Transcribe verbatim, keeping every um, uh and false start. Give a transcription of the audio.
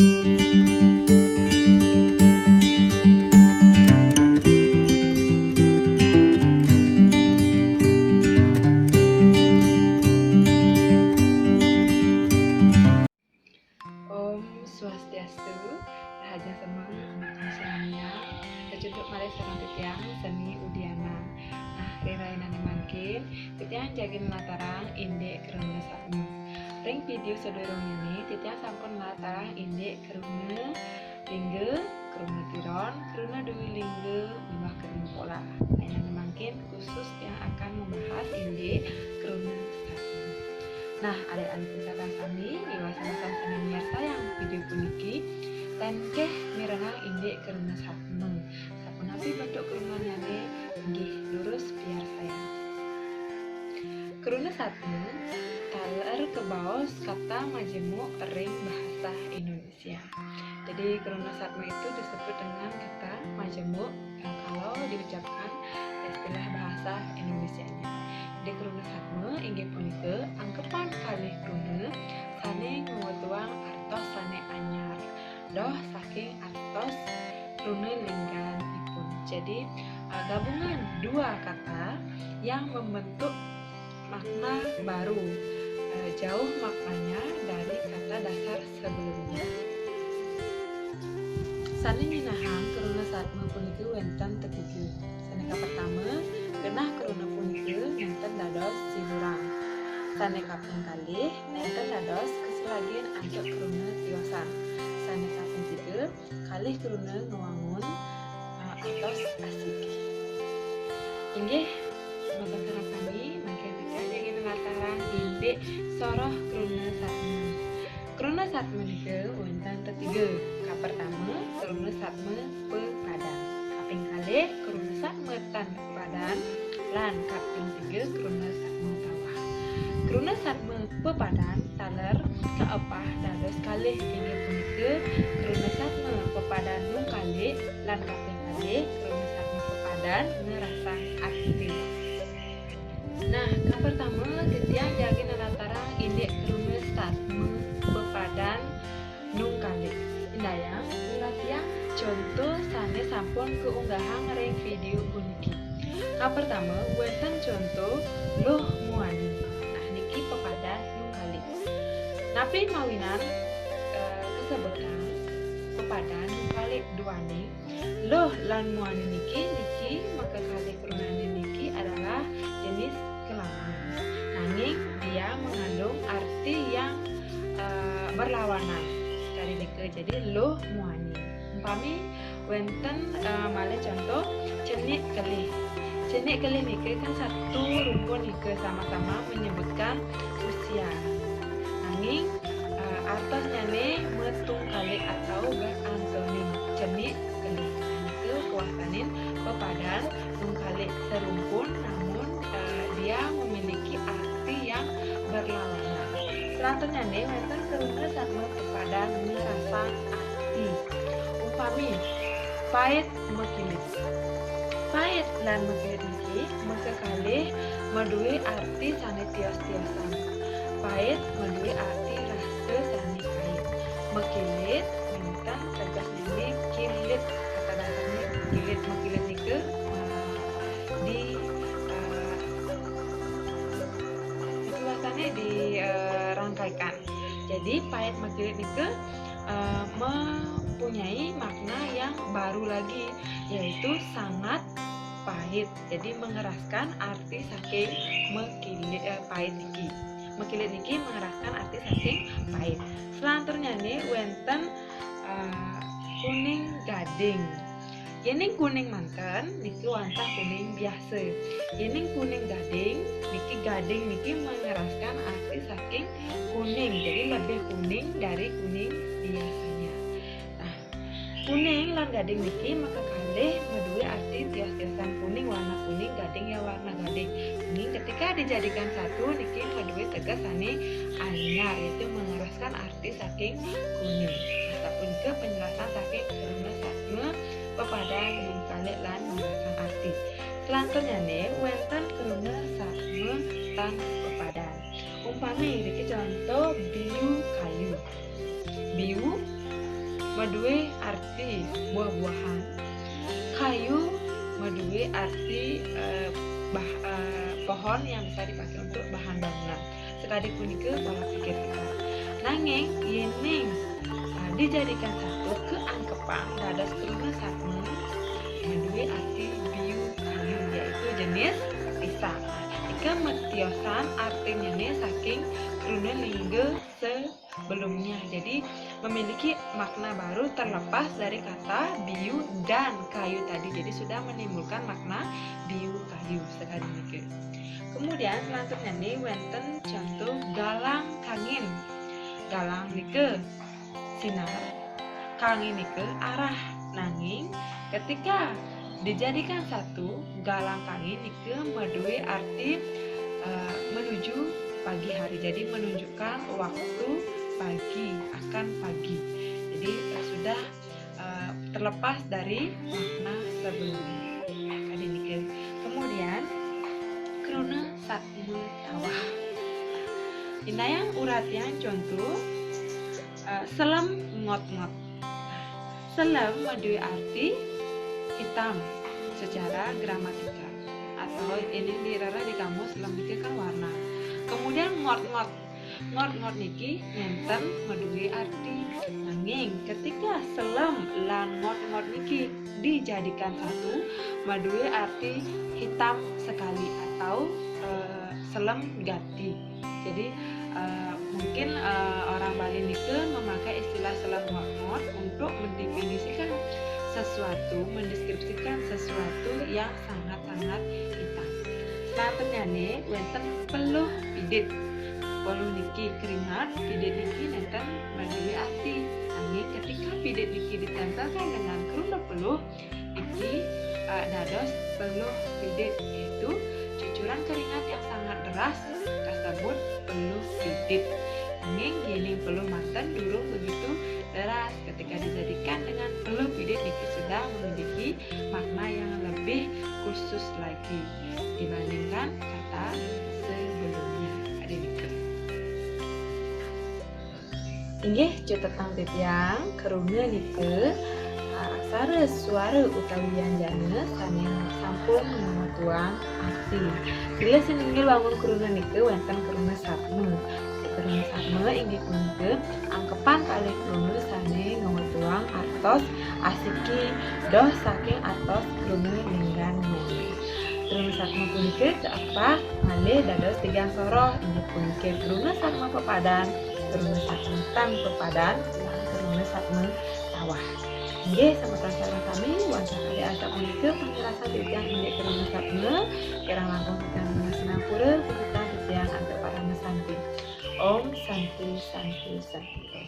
Om Swastiastu, rahajeng semeng, Om Swastiastu. Kacunduk malih sareng titiang Seni Udiana. Nah, ring rahinane mangkin, titiang jagi nlatarang indik kruna satma. Ring video sadurungnyané, titiang sampun nlatarang indik kruna lingga, kruna tiron, kruna dwi lingga, miwah kruna pola. Rahinane mangkin khusus yang akan membahas indik kruna satma. Nah, alit-alit pusaka sami miwah sané sami miarsayang video puniki, ten nggih mirengang indik kruna satma. Sapunapi bentuk krunanyané, inggih durus piarsayang. Kruna satma taler kabaos kata majemuk ring bahasa Indonesia. Jadi, kruna satma itu disebut dengan kata majemuk, eh, kalau diucapkan istilah bahasa Indonesianya. Jadi, kruna satma inggih punika angkepan kalih kruna sané ngwetuang artos sané anyar, doh saking artos kruna lingganipun. Jadi, eh, gabungan dua kata yang membentuk makna baru, eh, jauh maknanya dari kata dasar sebelumnya. Sané nyinahang kruna satma punika wénten tetiga. Sané kapertama, genah kruna punika nénten dados silurang. Sané kaping kalih, nénten dados kasalagin antuk kruna tiosan. Sané kaping tiga, kalih kruna ngwangun, eh, artos asiki. Inggih, mangkin sareng sami, mangkin titiang jagi nlatarang indik soroh kruna satma. Kruna satma nika wénten tetiga. Kapertama, kruna satma pepadan. Kaping kalih, kruna satma tan pepadan. Lan kaping tiga, kruna satma tawah. Kruna satma pepadan taler kaepah dados kalih, inggih punika kruna satma pepadan nungkalik lan kaping kalih kruna satma pepadan ngerasang arti. Nah, kapertama titiang jagi nlatarang indik kruna satma pepadan nungkalik. Indayang, ngratiang conto sané sampun kaunggahang ring video puniki. Kapertama, wénten conto luh muani. Nah, niki pepadan nungkalik. Napi mawinan, eh, kasebutang pepadan nungkalik duaning? Luh lan muani niki, niki makakalih krunané niki adalah jenis kelamin. Nanging dia mengandung arti yang, eh, berlawanan. Kadi nika, jadi luh muani. Umpami wénten, eh, malih conto cenik kelih. Cenik kelih nika kan satu rumpun nika sama-sama menyebutkan usia. Nanging, eh, artosnyané matungkalik atau berantonim, cenik kelih. Nika kawastanin pepadan nungkalik, serumpun namun, eh, dia memiliki arti yang berlawanan. Selanturnyané wénten kruna satma pepadan ngerasang arti. Umpami, pait makilit. Pait lan makilit niki makakalih madué arti sané tios-tiosan. Pait madué arti rasa sané pait. Makilit wénten tegesnyané kilit. Kata dasarnya kilit. Makilit nika, eh, di, eh, itu rasanya di, eh, rangkaikan. Jadi, pait makilit nika, eh, mempunyai makna yang baru lagi, yaitu sangat pahit. Jadi, mengeraskan arti saking makilit, eh, pahit niki. Makilit niki mengeraskan arti saking pahit. Selanturnyané wénten, eh, kuning gading. Yéning kuning manten, niki wantah kuning biasa. Yéning kuning gading, niki gading niki mengeraskan arti saking kuning. Jadi lebih kuning dari kuning biasanya. Nah, kuning lan gading niki makakalih madué arti tios-tiosan, kuning warna kuning, gading ya warna gading. Nanging ketika dijadikan satu niki madué teges sané anyar, yaitu mengeraskan arti saking kuning. Sapunika penjelasan saking kruna satma pepadan nungkalik lan ngerasang arti. Selanturnyané wénten kruna satma tan pepadan. Umpami niki conto biu kayu. Biu madué arti buah-buahan. Kayu madué arti eh, bah, eh, pohon yang bisa dipakai untuk bahan bangunan. Sakadi punika pola pikir kita. Nanging yéning eh, dijadikan satu, kaanggepan dados kruna satma, madué arti biu kayu, yaitu jenis pisang. Nika matiosan artinyané saking kruna lingga sebelumnya. Jadi memiliki makna baru terlepas dari kata biu dan kayu tadi. Jadi sudah menimbulkan makna biu kayu sakadi nika. Kemudian selanjutnya nih wénten contoh galang kangin. Galang nika sinar, kangin nika arah. Nanging ketika dijadikan satu, galang kangin nika madué arti eh, menuju pagi hari. Jadi menunjukkan waktu pagi, akan pagi. Jadi eh, sudah eh, terlepas dari makna sebelumnya. Kadi nika. Kemudian kruna satma tawah. Indayang uratian contoh eh, selem ngot-ngot. Selem madué arti hitam secara gramatikal atau ini di rara di kamus selem nika kan warna. Kemudian ngot-ngot. Ngot-ngot niki nénten madué arti. Nanging ketika selem lan ngot-ngot niki dijadikan satu, madué arti hitam sekali atau eh, selem gati. Jadi eh, mungkin eh, orang Bali nika memakai istilah selem ngot-ngot untuk mendefinisikan sesuatu, mendeskripsikan sesuatu yang sangat-sangat hitam. Selanjutnyané wénten peluh pidit. Peluh niki keringat, pidit niki nénten madué arti. Nanging ketika pidit niki ditempelkan dengan kruna peluh, niki eh, dados peluh pidit, yaitu cucuran keringat yang sangat deras kasebut peluh pidit. Nanging yéning peluh manten durung begitu deras, ketika dijadikan dengan peluh pidit niki sudah memiliki makna yang lebih khusus lagi dibandingkan kata sebelumnya. Kadi nika. Inggih, cutetang titiang, kruna nika aksara, suara utawi wianjana sané sampun ngawetuang arti. Tilas inggil wangun kruna nika wénten kruna satma. Kruna satma inggih punika angkepan kalih kruna sané ngawetuang artos asiki doh saking artos kruna lingganyané. Kruna satma punika kaepah malih dados tigang soroh, inggih punika kruna satma pepadan, kruna satma tan pepadan, lan kruna satma tawah. Inggih, semeton sareng sami, wantah kalih asapunika panjelasan titiang indik kruna satma, kirang langkung titiang nunas sinampura, puputang titiang antuk parama santi. Om Santi, Santi, Santi, Om.